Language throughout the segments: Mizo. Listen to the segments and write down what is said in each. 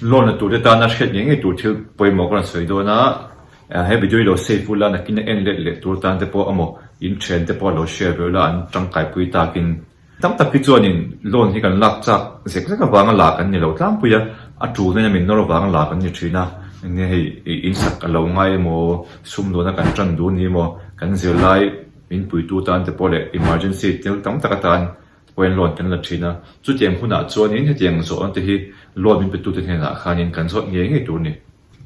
Loan la turte tana hriat ngei ngei tur thil pawimawh ka rawn sawi dawn a, he video hi lo save ula nakin a en let leh tur tan te pawh emaw in thian te pawh lo share ve ula an tangkaipui takin tam tak hi chuanin loan hi kan lak chak zek zek avanga la kan ni lo tlangpui a, a tulna in a min nawr avanga la kan ni thin a, enge hei insak a lo ngai emaw sumdawna kan tan duh ni emaw kan zirlai min puitu tan te pawh leh emergency thil tam tak atan Pawhin loan kan la thin a, chutiang hunah chuanin hetiang zawhna te hi loan min petute hnenah khanin kan zawt ngei ngei tur a ni.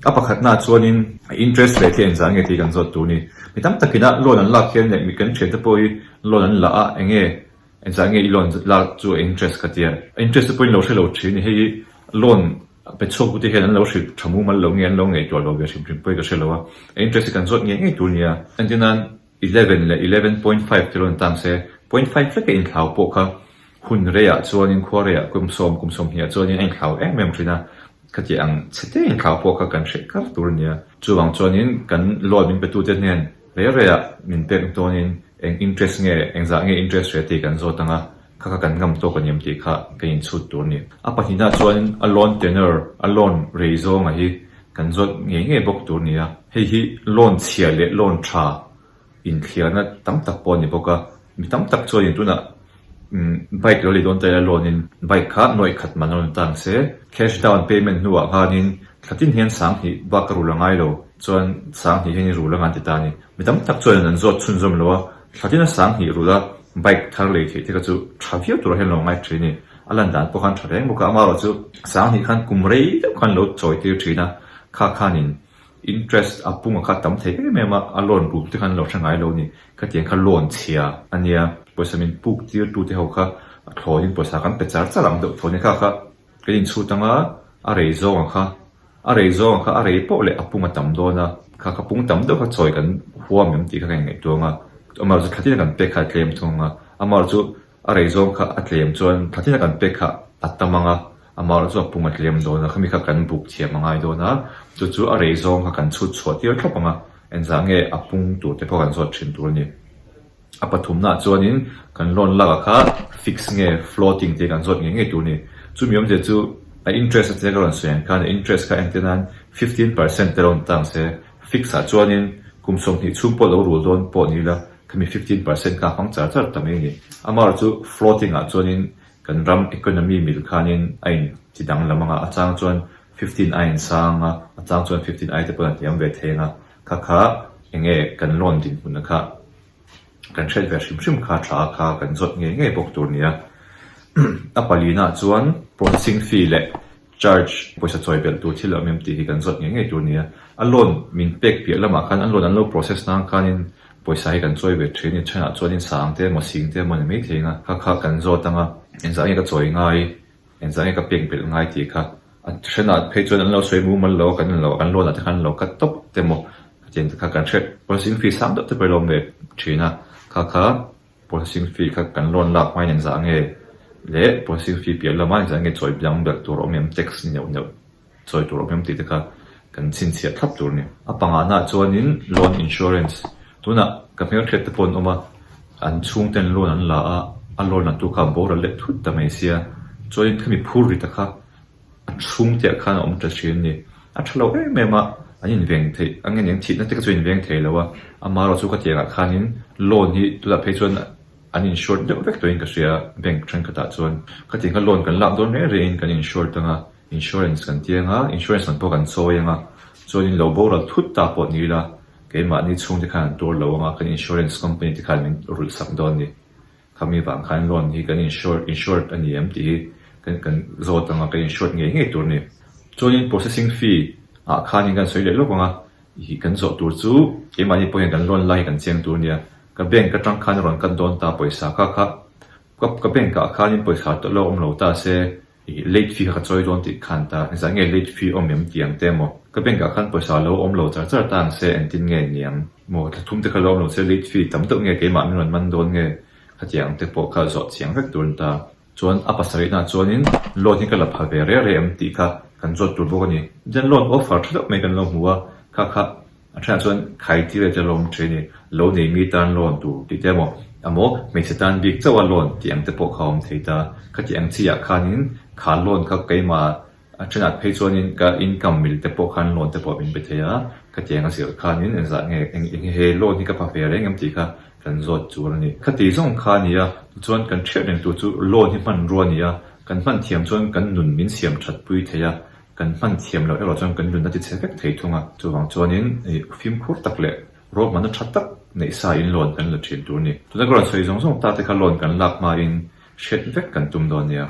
A pakhatnaah chuanin interest rate hi engzah nge tih kan zawt tur a ni. Mi tam takina loan an lak hian leh mi kan thiante pawh hi loan an la a, enge engzah nge i loan lak chu a interest ka tia. Interest te pawhin lo hre lo thin a ni. Hei hi loan pe chhuaktute hian an lo hrilh tha mumal lo nge an lo ngaihtuah lo ve hrim hrim pawhin ka hre lo a. Interest hi kan zawt ngei ngei tur a ni a. Entirnan 11 leh 11.5 te rawn tang se, point five hlek a inthlau pawh kha hun reiah chuanin khua reiah kum sawm kum sawmhnih ah chuanin a inthlau em em thin a, khati ang chhe te inthlau pawh kha kan hreh kar tur a nia. Chuvang chuanin kan loan min petute hnen rei reiah min pek dawnin eng interest nge engzah nge interest rate tih kan zawt ang a, kha kha kan ngam tawk a ni em tih kha kan inchhut tur a ni. A pahnihna chuanin a loan tenure, a loan rei zawnga hi Kan zawt ngei ngei bawk tur nia. Hei hi loan chhia leh loan tha inthliarna tam tak pawh a ni bawk a. Mi tam tak chuanin tunah bike lo lei dawn ta ila loan in bike kha nuaih khat man a rawn tang se. Cash down payment hnuah khanin thla tin hian sanghnih bak a rul a ngai lo chuan sanghnih hian i rul anga an ti ta a ni. Mi tam tak chuanin an zawt chhunzawm lo a, thla tin a sanghnih rul a bike thar lei theih te kha chu tha viau turah hian lo ngai thin a ni. A lan dan pawh khan tha reng bawk a, amaherawh chu Sanghnih khan kum rei deuh khan lo chawi tir thin a, kha khanin interest a punga kha tam thei em em a, a loan buk te khan lo hre ngai lo a ni, khatiang kha loan chhia a nia, pawisa min puk tir tu te ho kha a thlawnin pawisa kan pe char char ang deuh tho a ni, kha kha kan inchhut anga a rei zawnga kha a rei zawnga kha a rei poh leh a pung a tam dawn a, kha kha pung tam deuh kha chawi kan huam em tih kha ka inngaihtuah ang a, amaherawh chu thla tin a kan pek kha a tlem thung ang a, amaherawh chu A rei zawng kha a tlem chuan thla tin a kan pek kha a tam ang a, amah chu a pung a tlem dawn a, khami kha kan buk thiam a ngai dawn a, chu chu a rei zawng kha kan chhut chhuah tir thlawp ang a, engzah nge a pung tur te pawh kan zawt thin tur a ni. A pathumnaah chuanin kan loan lakah kha fix nge floating tih kan zawt ngei ngei tur a ni. Chumi awmzia chu a interest a che ka rawn sawi ang khan a interest kha entir nan 15% te rawn tang se, fix ah chuanin kum 20 chhung pawh lo rul dawn pawh ni ila, Khami 15% kha hmang char char ta mai a ni. Amaherawh chu floating ah chuanin kan ram economy mil khanin a in ti danglam anga, a chang chuan 15 a in sang a, a chang chuan 15 ai te pawh an hniam ve thei anga, kha kha enge kan loan dinhmunna kha kan hriat ve hrim hrim kha tha kha kan zawt ngei ngei bawk tur nia. A palina chuan processing fee leh Charge, pawisa chawi belh tur thil a awm em tih hi kan zawt ngei ngei tur a ni a. A loan min pek piah lamah khan an loan an lo process nan khanin pawisa hi kan chawi ve thin a ni. Thenah chuanin sang te emaw sing te emaw a ni mai thei ang a, kha kha kan zawt ang a, engzah nge ka chawi ngai, engzah nge ka pek belh ngai tih kha. A thenah phei chuan an lo sawi mumal lo a, kan lo kan loan ah te khan an lo cut tawp te emaw khatiang te kha kan hriat processing fee sang deuh te pawh i lo awm ve thin a, kha kha. Processing fee kha kan loan lak hmain engzah nge leh processing fee piah lama engzah nge chawi biang belh tur a awm em, tax ni neuh neuh chawi tur a awm em tih te kha kan chhinchhiah thlap tur a ni. A pangahnaah chuanin loan insurance tunah ka hmelhriat te pawh an awm a, an chhungten loan an la a, a loan la tu kha a boral leh thut ta mai sia, chuanin khami phur ri ta kha A chhungte ah khan a awm ta thin a ni. A tha lo em em a, an inveng theih a nge eng thihna te kha chu inveng thei lo a, amaherawh chu ka tiangah khanin loan hi tunah phei chuan an insured deuh vek tawhin ka hria bank thenkhatah chuan. Ka tiang kha loan kan lak dawn reng rengin kan insured anga, insurance kan ti anga, insurance man pawh kan chawi anga, chuanin lo boral thut ta pawh ni ila keimahni chhungte khan an tuar lo anga kan insurance company te khan min rulh sak dawn a ni. Khami vang khan loan hi kan insure insured a ni em tih hi kan kan zawt anga kan insured ngei ngei tur a ni. Chuanin processing fee ah khanin kan sawi leh lawk anga ih kan zawh tur chu keimahni pawh hian kan loan lai hi kan chiang tur a nia. Ka bank atang khan a rawn cut dawn ta pawisa kha kha ka ka bank ah khanin pawisa tawlh a awm lo ta se Ih late fee kha ka chawi dawn tih khan ta, engzah nge late fee awm em tih ang te maw? Ka bank ah khan pawisa lo awm lo char char ta ang se engtin nge niang maw? Thla thum te kha lo awm lo se late fee tam deuh nge keimah min rawn man dawn nge? Khatiang ang te pawh kha zawh chiang vek tur an ta. Chuan a pasarihna chuanin loan hi ka la pha ve reh reh em tih kha kan zawt tur bawk a ni. Then loan offer tha deuh mai kan lo hmu a, kha kha A thenah chuan khaiti leh te lawm thin i, lo nei mi tan loan tur tih te emaw, emaw hmeichhe tan bik chauha loan tih ang te pawh kha a awm thei ta. Khati ang chi ah khanin kha loan kha keimah A thenah phei chuanin ka income mil te pawh khan loan te pawh min pe thei a, khatiang a zir khanin engzah nge eng eng he loan hi ka pha ve reng em tih kha kan zawt chur a ni. Khati zawng kha a ni a, tichuan kan hriat reng tur chu loan hi hmanrua a ni a, kan hman thiam chuan kan nun min siam that pui thei a, kan hman thiam loh erawh chuan kan nun a ti chhe vek thei thung a. Chuvang chuanin fimkhur tak leh ruahmanna tha tak neih sa in loan kan la thin tur a ni. Tuna ka rawn sawi zawng zawng ta te kha loan kan lak hmain hriat vek kan tum dawn nia.